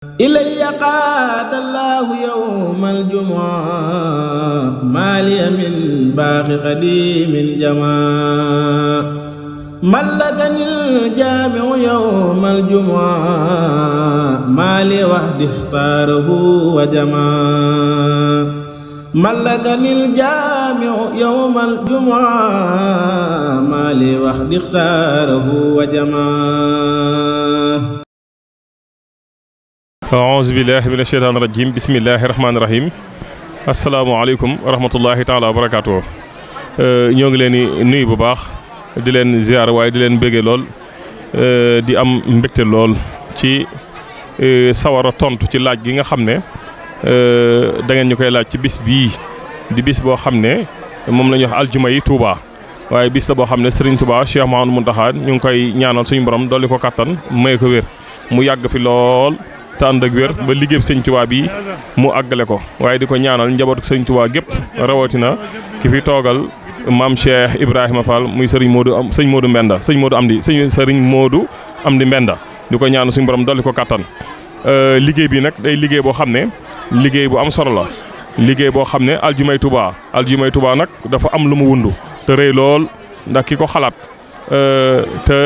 إلي قاد الله يوم الجمعة مالي من باخ خديم جماع ملكني الجامع يوم الجمعة مالي وحدي اختاره وجماع ملكني الجامع يوم الجمعة مالي وحدي اختاره وجماع aouzu billahi mina sheytaani rajim bismillahi rahmaani rahim asalaamaaleykum wa rahmatullahi taala wa barakaatu. ñoo ngi leen di nuyu bu baax di leen ziar waaye di leen bëggee lool di am mbégte lool ci sawar a tontu ci laaj gi nga xam ne da ngeen ñu koy laaj ci bis bii di bis boo xam ne moom la ñuy wax aljuma yi Touba waaye bis la boo xam ne Serigne Touba Cheikh Mouhamadou Mountakha ñu ngi koy ñaanal suñu borom dolli ko kattan may ko wér mu yàgg fi lool. te ànd ak wér ba liggéey sëñ Tuubaa bi mu àggale ko waaye di ko ñaanal njabootu sëñ Tuubaa gépp rawatina ki fi toogal maam Cheikh Ibrahima Fall muy sëriñ Modou Mbenda sëriñ Modou Amdi Mbenda di ko ñaanal suñu borom dolli ko kattan. liggéey bi nag day liggéey boo xam ne liggéey bu am solo la liggéey boo xam ne aljumay Tuubaa nag dafa am lu mu wundu te rëy lool ndax ki ko xalaat te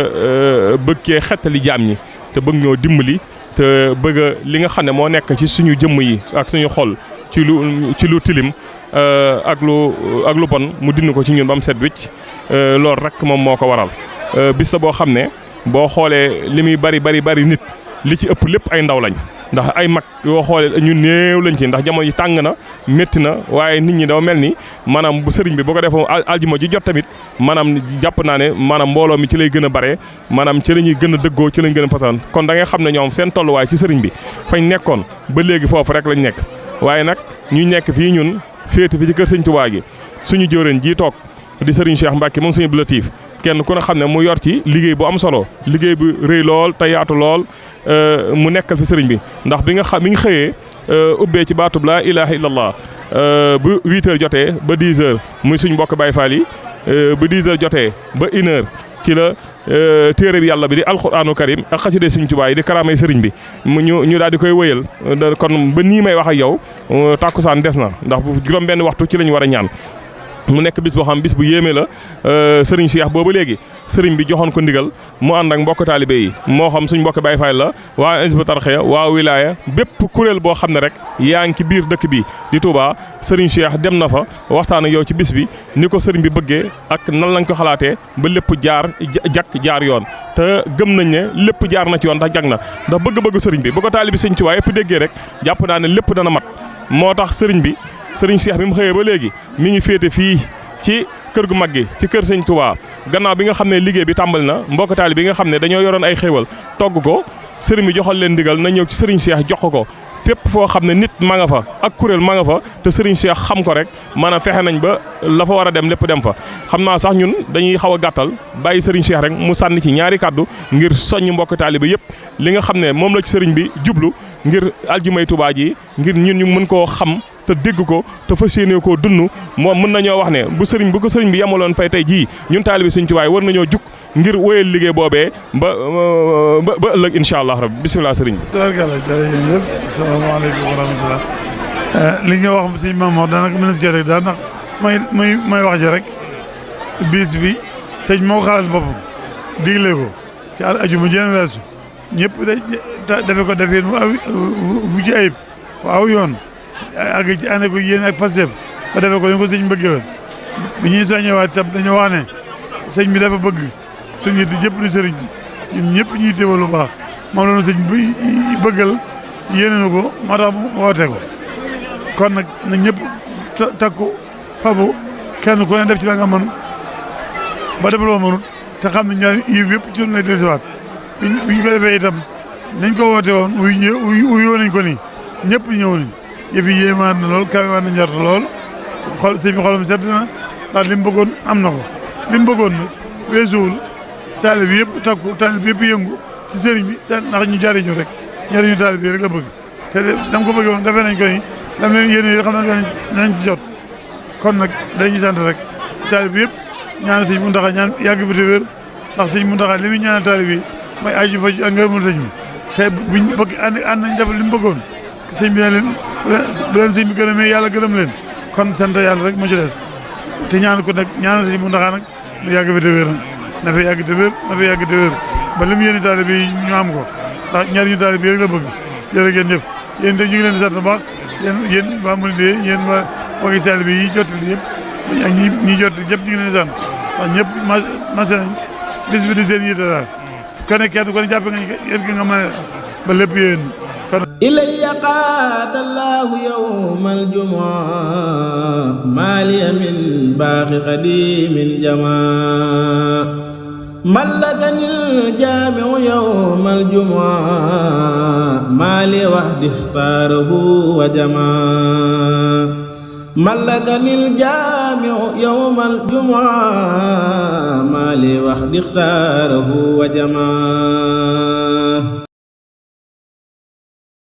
bëgg cee xettali jaam ñi te bëgg ñoo dimbali. te bëgg li nga xam ne moo nekk ci suñu jëmm yi ak suñu xol ci lu tilim ak lu bon mu dindi ko ci ñun ba mu set wicc loolu rek moom moo ko waral bis la boo xam ne boo xoolee li muy bari nit li ci ëpp lépp ay ndaw lañ ndax ay mag yoo xoolee ñu néew lañ ci ndax jamono ji tàng na métti na waaye nit ñi dafa mel ni maanaam bu sëriñ bi boo ko defee aljuma ji jot tamit maanaam jàpp naa ne maanaam mbooloo mi ci lay gën a bare maanaam ci la ñuy gën a dëggoo ci lañ gën a pasan kon da ngay xam ne ñoom seen tolluwaay ci sëriñ bi fañ nekkoon ba léegi foofu rek lañ nekk waaye nag ñu nekk fii ñun féete fi ci kër sëñ Tuubaa gi suñu jóoreen ji toog di sëriñ Cheikh Mbacke moom sëñ Abdou Latif kenn ku ne xam ne mu yor ci liggéey bu am solo liggéey bu rëy lool te yaatu lool mu nekkal fi sëriñ bi ndax bi nga mi ngi xëyee ubbee ci baatub laa ilaaha illallah bu 8h jotee ba 10h muy suñ mbokk Baye Fall yi bu 10h jotee ba 1h ci la téere bi yàlla bi di alxuraanu karim ak xasida sëriñ Tuubaa yi di karaamay sëriñ bi ñu daal di koy wëyal kon ba nii may wax ak yow tàkkusaan des na ndax bu juróom benn waxtu ci lañ war a ñaan mu nekk bis boo xam bis bu yéeme la sëriñ Cheikh booba léegi sëriñ bi joxoon ko ndigal mu ànd ak mbokk taalibe yi moo xam suñ mbokk Baye Fall la waa Hizbut Tarqiyyah waa wilaya bépp kuréel boo xam ne rek yaa ngi ci biir dëkk bi di Touba sëriñ Cheikh dem na fa waxtaan ak yow ci bis bi ni ko sëriñ bi bëggee ak nan lañ ko xalaatee ba lépp jaar yoon te gëm nañ ne lépp jaar na ci yoon ndax jag na ndax bëgg-bëgg sëriñ bi bu ko taalibe sëriñ Tuubaa yëpp déggee rek jàpp naa ne lépp dana mat moo tax sëriñ Cheikh bi mu xëyee ba léegi mi ngi féete fii ci kër gu mag gi ci kër sëñ Touba gannaaw bi nga xam ne liggéey bi tàmbali na mbokk taali bi nga xam ne dañoo yoroon ay xéewal togg ko sëriñ bi joxal leen ndigal na ñëw ci sëriñ Cheikh jox ko fépp foo xam ne nit ma nga fa ak kuréel ma nga fa te sëriñ Cheikh xam ko rek maanaam fexe nañ ba la fa war a dem lépp dem fa xam naa sax ñun dañuy xaw a gàttal bàyyi sëriñ Cheikh rek mu sànni ci ñaari kàddu ngir soññ mbokk taalibe yëpp li nga xam ne moom la ci sëriñ bi jublu ngir aljumay Touba ji ngir ñun ñu mën koo xam te dégg ko te fas yéene koo dund moom mën nañoo wax ne bu ko sëriñ bi yemaloon fay tey jii ñun taalibe sëriñ Tuubaa war nañoo jug ngir wéyal liggéey boobee ba ëllëg incha allah rabbi bisimilah sëriñ bi. tabarkalla jërëjëf asalaamaaleykum wa rahmatulah li nga wax sëñ Mamour daanaka mën na si cee rek daal ndax may wax ji rek bis bi sëñ moo xalaat boppam digle ko ci ajuma jeen weesu ñëpp defe ko defee bu ci ayib waaw yoon ak ci ànd ko yéen ak Pastef ba defee ko ñu ko sëñ bëggee woon bi ñuy soññewaat tam dañoo wax ne sëñ bi dafa bëgg suñu yitte jëpp ni sëriñ bi ñun ñëpp ñuy teewal lu baax moom la ñu sëñ bi bëggal yéene na ko moo tax mu woote ko kon nag na ñëpp takku fabu kenn ku ne def ci la nga mën ba def loo mënut te xam ne ñaar yiw yëpp ci lay dellusiwaat bi ñu ko defee itam nañ ko woote woon wuyoo nañ ko nii ñëpp ñëw nañ yëf yi yéemaat na lool kawe waat na njort lool sëñ bi xolam sedd na ndax li mu bëggoon am na ko li mu bëggoon nag weesuwul taalib bi yëpp takku taalib bi yëpp yëngu ci sëriñ bi ndax ñu jariñu rek njariñu taalib bi rek la bëgg te dam ko bëggee woon defee nañ ko ni dam leen yéene xam nañ ci jot kon nag dañuy sant rek taalib bi yëpp ñaan sëñ Muntaxa ñaan yàgg bi te wér ndax sëñ Muntaxa li muy ñaanal taalib yi mooy aju faju ak ngërëmul sëñ bi te buñ bëgg ànd nañ def li mu bëggoon sëñ bi ne leen bu leen sëñ bi gërëmee yàlla gërëm leen kon sant yàlla rek moo ci des te ñaan ko nag ñaanal sëñ Muntaxa nag mu yàgg fi te wér na fi yàgg te wér na fi yàgg te wér ba li mu yéene taalibe yi ñu am ko ndax ñaari ñu taalibe yi rek la bëgg jërë ngeen jëf yéen itam ñu ngi leen di sant bu baax yéen waa Mouride yéen waa waxi taalibe yi jottali yëpp ak ñi jottali ñëpp ñu ngi leen di sant ndax ñëpp marché nañ bis bi di seen yitte daal ku ne kenn ku ne jàppe nga yéen ki nga mën ba lépp yéen إلي قاد الله يوم الجمعة مالي من باخ خديم جماع ملكني الجامع يوم الجمعة مالي وحدي اختاره وجماع ملكني الجامع يوم الجمعة مالي وحدي اختاره وجماع